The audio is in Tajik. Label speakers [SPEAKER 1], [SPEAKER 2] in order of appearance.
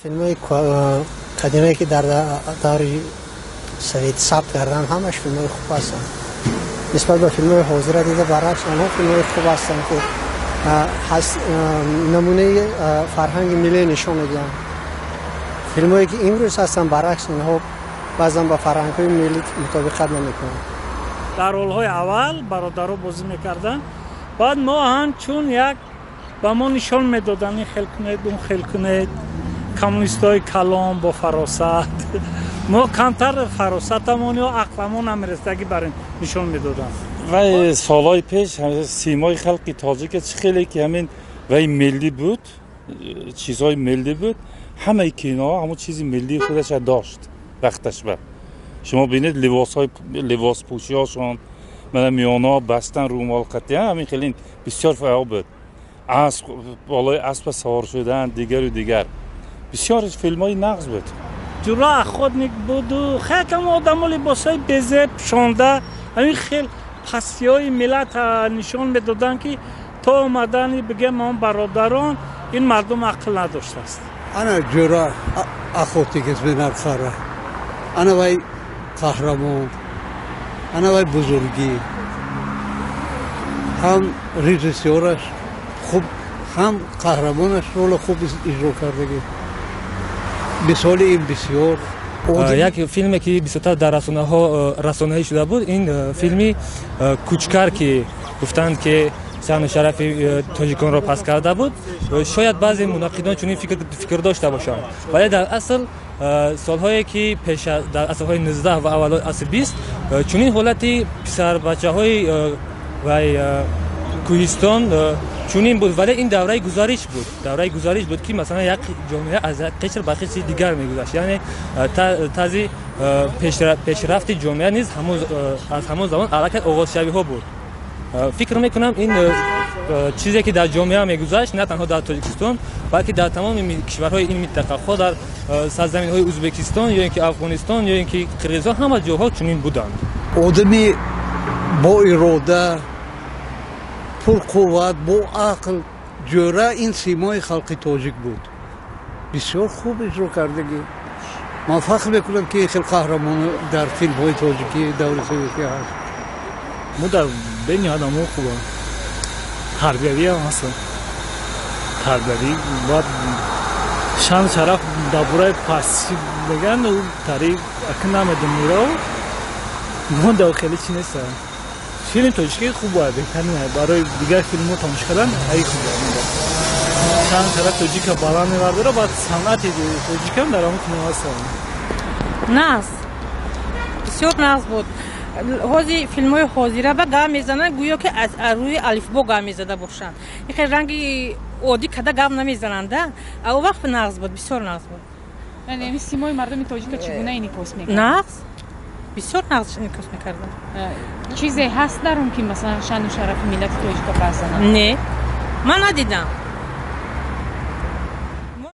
[SPEAKER 1] Филмҳои қадимае, ки дар даври Совет сабт кардан, ҳамаш филмҳои хуб ҳастанд. Нисбат ба филмҳои ҳозира дида, баръакс, онҳо филмҳои хуб ҳастанд, ки намунаи фарҳанги миллӣ нишон медиҳанд. Филмҳое, ки имрӯз ҳастанд, баръакс, инҳо баъзан ба фарҳангҳои миллӣ мутобиқат намекунанд.
[SPEAKER 2] Дар ролҳои аввал бародаро бозӣ мекарданд. Баъд мо ҳамчун як ба мо нишон медоданд: ин хел кунед, он хел кунед. Коммунистҳои калон бо фаросат, мо камтар фаросатамон ё ақламон намерасидаги, бар ин нишон медоданд.
[SPEAKER 3] Вай солҳои пеш симои халқи тоҷика чӣ хеле ки ҳамин вай миллӣ буд, чизҳои миллӣ буд. Ҳамаи киноҳо ҳамон чизи миллии худаша дошт вақташ. Ба шумо бинед, либосҳои, либоспӯшиҳошон, мана миёнаҳо бастан, рӯмол қатъиян, ҳамин хеле бисёр фаъол буд. Асп, болои аспа савор шудан, дигару дигар, бисёр филмҳои нағз буд.
[SPEAKER 2] Ҷура охотник буду хеле одамо либосҳои безеб пӯшонда, ҳамин хел пастиҳои миллат нишон медоданд, ки то омадани, бигем, он бародарон, ин мардум ақл надоштааст.
[SPEAKER 4] Ана Ҷура охотник нархара, ана вай қаҳрамон, ана вай бузургӣ. Ҳам режиссёраш хуб, ҳам қаҳрамонаш рола хуб иҷро кардагӣ. Мисоли ин бисёр.
[SPEAKER 5] Як филме, ки бисёртар дар расонаҳо расонаӣ шуда буд, ин филми Кучкар, ки гуфтанд, ки шаъну шарафи тоҷиконро паст карда буд. Шояд баъзе мунаққидон чунин фикр дошта бошанд, вале дар асл солҳое ки пеш, дар асрҳои 19 ва аввалои асри 20, чунин ҳолати писарбачаҳои вай кӯҳистон чунин буд. Вале ин давраи гузариш буд, давраи гузариш буд, ки масалан як ҷомеа аз як қишр ба қишри дигар мегузашт, яъне тарзи пешрафти ҷомеа низ аз ҳамон замон аллакай оғозшавиҳо буд. Фикр мекунам, ин чизе, ки дар ҷомеа мегузашт, на танҳо дар Тоҷикистон, балки дар тамоми кишварҳои ин минтақа, хоҳ дар сарзаминҳои Ӯзбекистон ё ин ки Афғонистон ё ин ки Қирғизистон, ҳама ҷоҳо чунин буданд.
[SPEAKER 4] Одами бо ирода, пурқувват, бо ақл, Ҷӯра ин симои халқи тоҷик буд. Бисёр хуб иҷро кардагӣ. Ман фахр мекунам, ки хел қаҳрамон дар филмҳои тоҷикӣ даври советӣ ҳаст.
[SPEAKER 6] Мо дар бениҳоят амо хуба, тарбиявиам ҳастанд, тарбиявӣ. Баъд шаъну шараф дар бораи пастӣ мегӯянд, тари ака намедонира, мо дар хеле чи неста. Филми тоҷикӣ хуб бояд, беҳтарин. Барои дигар филмҳо тамошо кардан ай хуб. Шаъну шараф тоҷика баланд мебардора, баъд санъати тоҷикам дар ҳамон кино ҳастанд.
[SPEAKER 7] Нағз, бисёр нағз буд. Ҳозир филмҳои ҳозира ба гап мезананд, гӯё ки аз рӯи алифбо гап мезада бошанд. Ин хел ранги оддӣ када гап намезананда. А он вақт нағз буд, бисёр нағз буд.
[SPEAKER 8] Яъне симои мардуми тоҷика чӣ гуна инъикос мекард?
[SPEAKER 7] Нағз, бисёр нағз инъикос мекарданд.
[SPEAKER 8] Чизе ҳаст дар он, ки масалан шаъну шарафи миллати тоҷика пас занад?
[SPEAKER 7] Не, ман надидам.